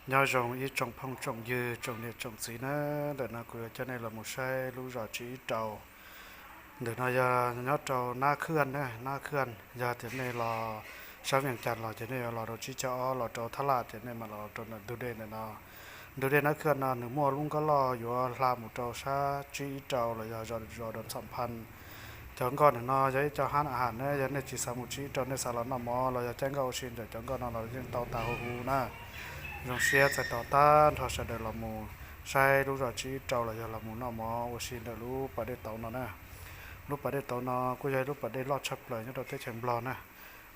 Nyob zoo ib tsoom phooj tsoom ywg tsoom niam tsoom txiv na, ntawm no kuv yuav coj nej los mus saib lub zos Tsib Ib Rau. Ntawm no yog nyob rau Nab Khwj na, Nab Khwj. Yog tias nej los sab Vias Cas los ces nej yuav los rau Tsib Caug Ob, los rau Thab Laj ces nej mam los rau ntawm ntug dej ntawm no. Ntug dej Nab Khwj no nws muaj lub nkoj loj yuav hla mus rau sab Tsib Ib Rau los yog zos Doos Xam Phas. Cov nkoj ntawm no yog ib co hab na has na, yog nej tsis xav mus Tsib Ib Rau nej xav los noj mov los yog caij nkoj ua si ntawm cov nkoj no los yeej tau tas huv huv na. Zoo siab txais tos tag nrho sawv daws los mus saib lub zos Tsib Ib Rau los yog los mus noj mov ua si ntawm lub pas dej tauv no na. Lub pas dej tauv no kuj yog ib lub pas dej loj tshaj plaws nyob rau teb chaws Nplog na.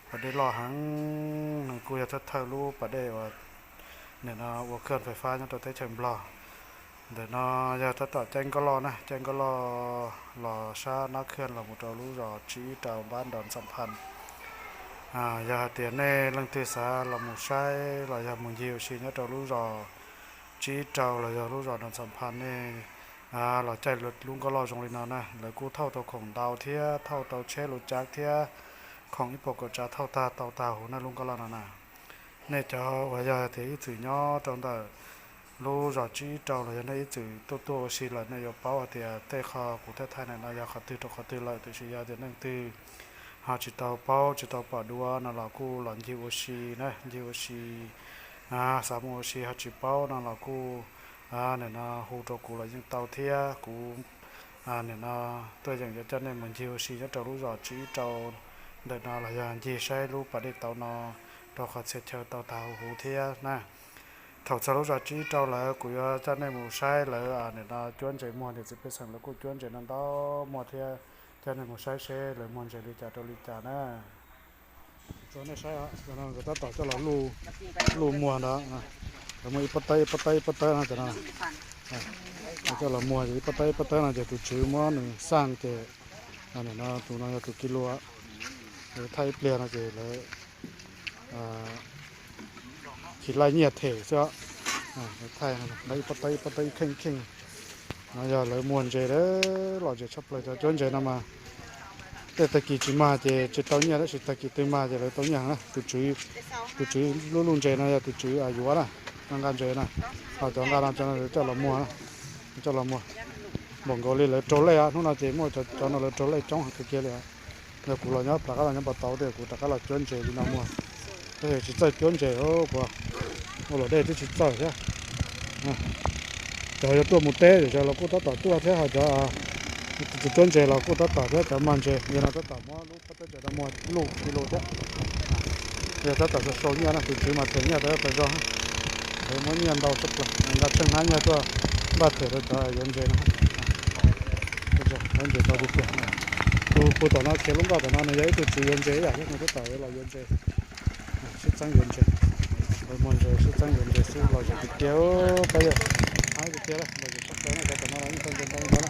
Pas dej loj heev, nws kuj yog thawj thawj lub pas dej uas nim no ua khwj fais fab nyob rau teb chaws Nplog. Ntawm no yog tab tom caij nkoj loj na, caij nkoj loj los sab Nab Khwj los mus rau lub zos Tsib Ib Rau npab Doos Xam Phas. Yog hais tias nej leej twg xav los mus saib los yog mus ncig ua si nyob rau lub zos Tsib Ib Rau los yog lub zos Doos Xam Phas nej los caij lub nkoj loj zoo li no na, lawv kuj thauj tau khoom ntau thiab thauj tau tsheb lus cav thiab khoom ib puas kaum tsav thauj tag tau tag huv na lub nkoj loj no na. Nej cov uas yog tias ib txwm nyob rau ntawm lub zos Tsib Ib Rau los yog nej ib txwm tuaj tuaj ua si lawm nej yuav paub hais tias tej qho kuv thaij thaij ntawm no yog qhov twg rau qhov twg lawm, tiam sis yog tias leej twg ho tsis tau paub tsis tau pom dua no los kuj los ncig ua si na, ncig ua si, xav mus ua si ho tsis paub no los kuj nim no hu rau kuv los yeej tau thiab. Kuv nim no tuaj yeem yuav coj nej mus ncig ua si nyob rau lub zos Tsib Ib Rau ntawm no los yog ncig saib lub pas dej tauv no rau qhov txhia chaw tau tag huv huv thiab na. Thaum txog lub zos Tsib Ib Rau lawm kuv yuav coj nej mus saib lawv nim no cuab ntses muag, niam txiv pej xeem lawv kuj cuab ntses no ntau muag thiab, coj nej mus saib seb lawv muag ntses li cas rau li cas na. Tso nej saib, nkawd tab tom coj los luj muag ntawd, lawv muaj ib pob tawb ib pob tawb ib pob tawb no ces no, coj los muag ces ib pob tawb ib pob tawb no ces tus tswv muab nws xaj ces, nim no tus no yog tus ki lua, lawv thaij ib pliag no ces lawv tsis laij nyiaj them xwb. Thaij ib pob tawb ib pob tawb ib kheej kheej no yog lawv muag ntses lawm, lom zem tshaj plaws cov cuab ntses no mas. Tej tag kis tsis mag ces tsis tau nyiaj tab sis tag kis twg mag ces lawv tau nyiaj na. Tus tswv, tus tswv lub luj ntses no yog tus tswv yuav na, nqa ntses na, ho cov nqa no cov no coj los muag, coj los muag. Npaum nkaus li lawv raug lej, hnub no ces muaj cov no lawv raug lej coob heev kawg kiag li. Yog kuv los nyob rov qab los nyob Npab Tauv tej kuv rov qab los cuab ntses li no muag. Tab sis tsis txawj cuab ntses, kuv ua luam dej twb tsis txawj thiab. Cov yuav tuaj mus teb zej zos los kuj tab tom tuaj thiab, ho cov tsis cuab ntses los kuj tab tom thiab, cov mag ntses yog no tab tom muab lub pob tawb ntses no muag luj ki lus thiab. Yog tab tom sau sau nyiaj na, tus tswv mas them nyiaj tau tas zog. Lawv muab nyiaj ntau tshaj plaws, nqa tsheej hnab nyiaj tuaj npaj them rau cov yuav ntses no. Yuav ntses tau tiag tiag. Tus puag tom no khiav lub nkoj tom no nws yog ib tug tswv yuav ntses ib yam thiab, nws tab tom los yuav ntses, sib txeeb yuav ntses. Lawv muag ntses sib txeeb yuav ntses xwb, lom zem tiag tiag. Peb yog, tiag tiag lawm, lom zem tshaj plaws na, cov tom no los yeej tau ntses ntau ntau na.